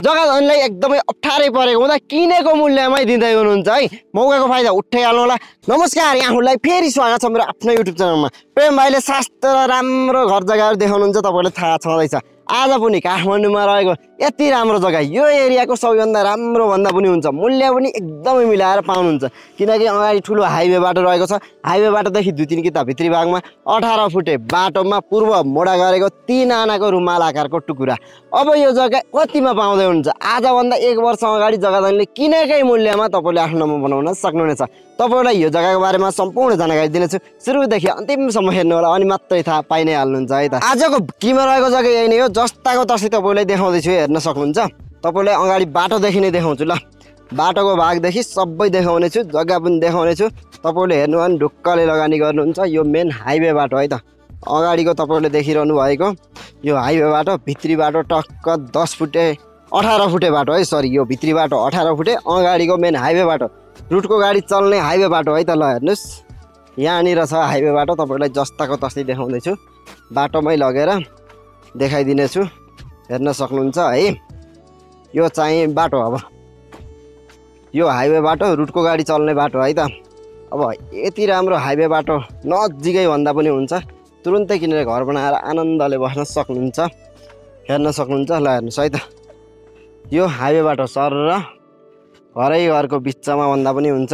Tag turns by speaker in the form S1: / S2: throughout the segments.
S1: जग्गा धनीलाई एकदमै अप्ठ्यारै परेको हुँदा किनेको मूल्यमै दिँदै हुनुहुन्छ है। मौकाको फाइदा उठाइहाल्नु होला। नमस्कार, यहाँहरूलाई फेरि स्वागत छ मेरो आफ्नो युट्युब च्यानलमा। प्रेम भाइले शास्त्र राम्रो घर जग्गाहरू देखाउनुहुन्छ, तपाईँलाई थाहा छँदैछ। आज पनि काठमाडौँमा रहेको यति राम्रो जग्गा, यो एरियाको सबैभन्दा राम्रो भन्दा पनि हुन्छ। मूल्य पनि एकदमै मिलाएर पाउनुहुन्छ, किनकि अगाडि ठुलो हाइवे बाटो रहेको छ। हाइवे बाटोदेखि 2-3 किता भित्री भागमा 18 फुटे बाटोमा पूर्व मोडा गरेको 3 आनाको रुमाल आकारको टुकुरा। अब यो जग्गा कतिमा पाउँदै हुनुहुन्छ? आजभन्दा 1 वर्ष अगाडि जग्गा धनीले किनेकै मूल्यमा तपाईँले आफ्नो नाममा बनाउन सक्नुहुनेछ। तपाईँलाई यो जग्गाको बारेमा सम्पूर्ण जानकारी दिनेछु। सुरुदेखि अन्तिमसम्म हेर्नु होला, अनि मात्रै थाहा पाइ नै हाल्नुहुन्छ है त। आजको भित्रीमा रहेको जग्गा यही नै हो, जस्ताको तस्तै तपाईँलाई देखाउँदैछु, हेर्न सक्नुहुन्छ। तपाईँलाई अगाडि बाटोदेखि नै देखाउँछु ल। बाटोको भागदेखि सबै देखाउनेछु, जग्गा पनि देखाउनेछु। तपाईँले हेर्नु भने ढुक्कले लगानी गर्नुहुन्छ। यो मेन हाइवे बाटो है त। अगाडिको तपाईँले देखिरहनु भएको यो हाइवे बाटो, भित्री बाटो टक्क 10 फुटे 18 फुटे बाटो है। सरी, यो भित्री बाटो 18 फुटे, अगाडिको मेन हाइवे बाटो, रुटको गाडी चल्ने हाइवे बाटो है त। ल हेर्नुहोस्, यहाँनिर छ हाइवे बाटो। तपाईँलाई जस्ताको तस्तै देखाउँदैछु, बाटोमै लगेर देखाइदिनेछु, हेर्न सक्नुहुन्छ है। यो चाहिँ बाटो, अब यो हाइवे बाटो, रुटको गाडी चल्ने बाटो है त। अब यति राम्रो हाइवे बाटो नजिकै भन्दा पनि हुन्छ, तुरुन्तै किनेर घर बनाएर आनन्दले बस्न सक्नुहुन्छ, हेर्न सक्नुहुन्छ। ल हेर्नुहोस् है त, यो हाइवे बाटो सर र घरै घरको बिचमा भन्दा पनि हुन्छ।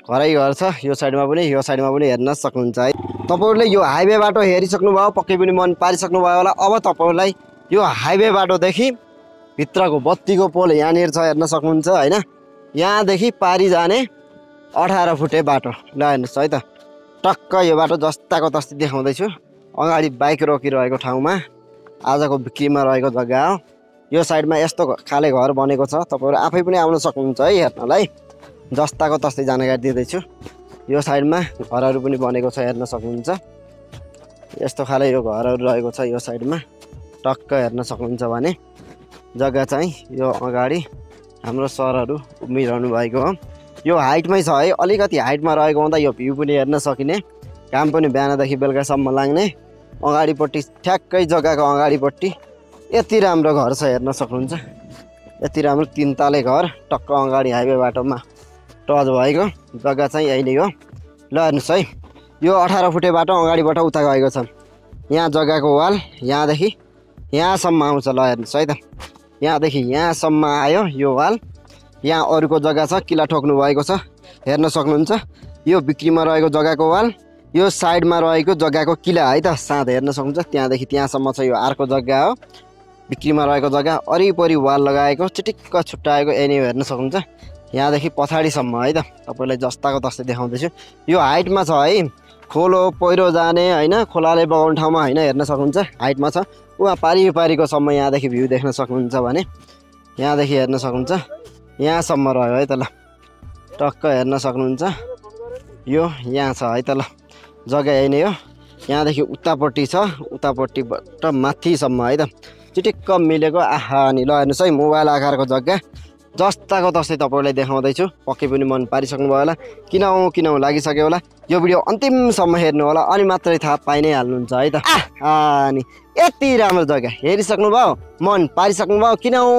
S1: घरै घर छ यो साइडमा पनि, यो साइडमा पनि, हेर्न सक्नुहुन्छ है। तपाईँहरूले यो हाइवे बाटो हेरिसक्नु भयो, पक्कै पनि मन पारिसक्नु भयो होला। अब तपाईँलाई यो हाइवे बाटोदेखि भित्रको बत्तीको पोल यहाँनिर छ, हेर्न सक्नुहुन्छ होइन। यहाँदेखि पारी जाने 18 फुटे बाटो। ल हेर्नुहोस् है त, टक्क यो बाटो जस्ताको तस्तै देखाउँदैछु। अगाडि बाइक रोकिरहेको ठाउँमा आजको बिक्रीमा रहेको जग्गा हो। यो साइडमा यस्तो खाले घर बनेको छ, तपाईँहरू आफै पनि आउन सक्नुहुन्छ है हेर्नलाई। जस्ताको तस्तै जानकारी दिँदैछु। यो साइडमा घरहरू पनि बनेको छ, हेर्न सक्नुहुन्छ। यस्तो खाले यो घरहरू रहेको छ यो साइडमा, टक्क हेर्न सक्नुहुन्छ भने। जग्गा चाहिँ यो अगाडि हाम्रो सरहरू उभिरहनु भएको हो। यो हाइटमै छ है, अलिकति हाइटमा रहेको हुँदा यो भ्यू पनि हेर्न सकिने, काम पनि बिहानदेखि बेलुकासम्म लाग्ने। अगाडिपट्टि ठ्याक्कै जग्गाको अगाडिपट्टि यति राम्रो घर छ, हेर्न सक्नुहुन्छ। यति राम्रो 3 तले घर, टक्क अगाडि हाइवे बाटोमा टच भएको जग्गा चाहिँ यही नै हो। ल हेर्नुहोस् है, यो 18 फुटे बाटो अगाडिबाट उता गएको छ। यहाँ जग्गाको वाल यहाँदेखि यहाँसम्म आउँछ। ल हेर्नुहोस् है त, यहाँदेखि यहाँसम्म आयो यो वाल। यहाँ अरूको जग्गा छ, किला ठोक्नु भएको छ, हेर्न सक्नुहुन्छ। यो बिक्रीमा रहेको जग्गाको वाल, यो साइडमा रहेको जग्गाको किला है त, साँध हेर्न सक्नुहुन्छ। त्यहाँदेखि त्यहाँसम्म छ यो अर्को जग्गा हो, बिक्रीमा रहेको जग्गा। वरिपरि वाल लगाएको, चिटिक्क छुट्टाएको यही नै हेर्न सक्नुहुन्छ। यहाँदेखि पछाडिसम्म है त, तपाईँलाई जस्ताको तस्तै देखाउँदैछु। यो हाइटमा छ है, खोलो पहिरो जाने होइन, खोलाले बगाउने ठाउँमा होइन, हेर्न सक्नुहुन्छ। हाइटमा छ, उहाँ पारिको सम्म यहाँदेखि भ्यू देख्न सक्नुहुन्छ भने। यहाँदेखि हेर्न सक्नुहुन्छ, यहाँसम्म रह्यो है त। ल टक्क हेर्न सक्नुहुन्छ, यो यहाँ छ है त। ल जग्गा यही नै हो। यहाँदेखि उतापट्टि छ, उतापट्टिबाट माथिसम्म है त, चिटिक्क मिलेको। आहा नि, ल हेर्नुहोस् है, मोबाइल आकारको जग्गा जस्ताको तस्तै तपाईँलाई देखाउँदैछु। पक्कै पनि मन पारिसक्नु भयो होला, किनौँ लागिसक्यो होला। यो भिडियो अन्तिमसम्म हेर्नु होला, अनि मात्रै थाहा पाइ नै हाल्नुहुन्छ है त। नि यति राम्रो जग्गा हेरिसक्नु भयो, मन पारिसक्नु भयो,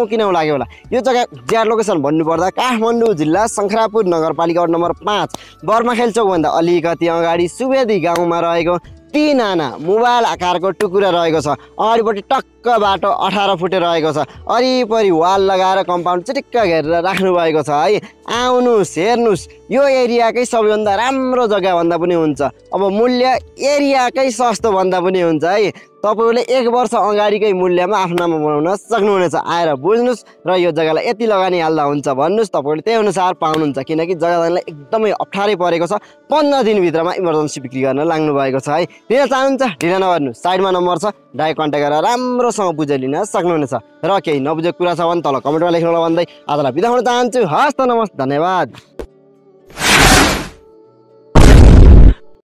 S1: किनौँ लाग्यो होला। यो जग्गा ज्याड लोकेसन भन्नुपर्दा काठमाडौँ जिल्ला शङ्खरापुर नगरपालिका वडा नम्बर 5 बर्माखेल चौकभन्दा अलिकति अगाडि सुवेदी गाउँमा रहेको 3 आना मोबाइल आकारको टुकुरा रहेको छ। अगाडिपट्टि टक्क बाटो 18 फुटे रहेको छ। वरिपरि वाल लगाएर कम्पाउन्ड चिटिक्क घेरेर राख्नु भएको छ है। आउनुहोस्, हेर्नुहोस्, यो एरियाकै सबैभन्दा राम्रो जग्गा भन्दा पनि हुन्छ। अब मूल्य एरियाकै सस्तो भन्दा पनि हुन्छ है। तपाईँले 1 वर्ष अगाडिकै मूल्यमा आफ्नो नाममा बनाउन सक्नुहुनेछ। आएर बुझ्नुहोस् र यो जग्गालाई यति लगानी हाल्दा हुन्छ भन्नुहोस्, तपाईँले त्यही अनुसार पाउनुहुन्छ। किनकि जग्गा धनीलाई एकदमै अप्ठ्यारै परेको छ, 15 दिनभित्रमा इमर्जेन्सी बिक्री गर्न लाग्नु भएको छ है। लिन चाहनुहुन्छ ढिला नगर्नु, साइडमा नम्बर छ, डाइरेक्ट कन्ट्याक्ट गरेर राम्रोसँग बुझाइ लिन सक्नुहुनेछ। र केही नबुझेको कुरा छ भने तल कमेन्टमा लेख्नु होला भन्दै आजलाई बिदा हुन चाहन्छु। हस्त नमस्ते, धन्यवाद।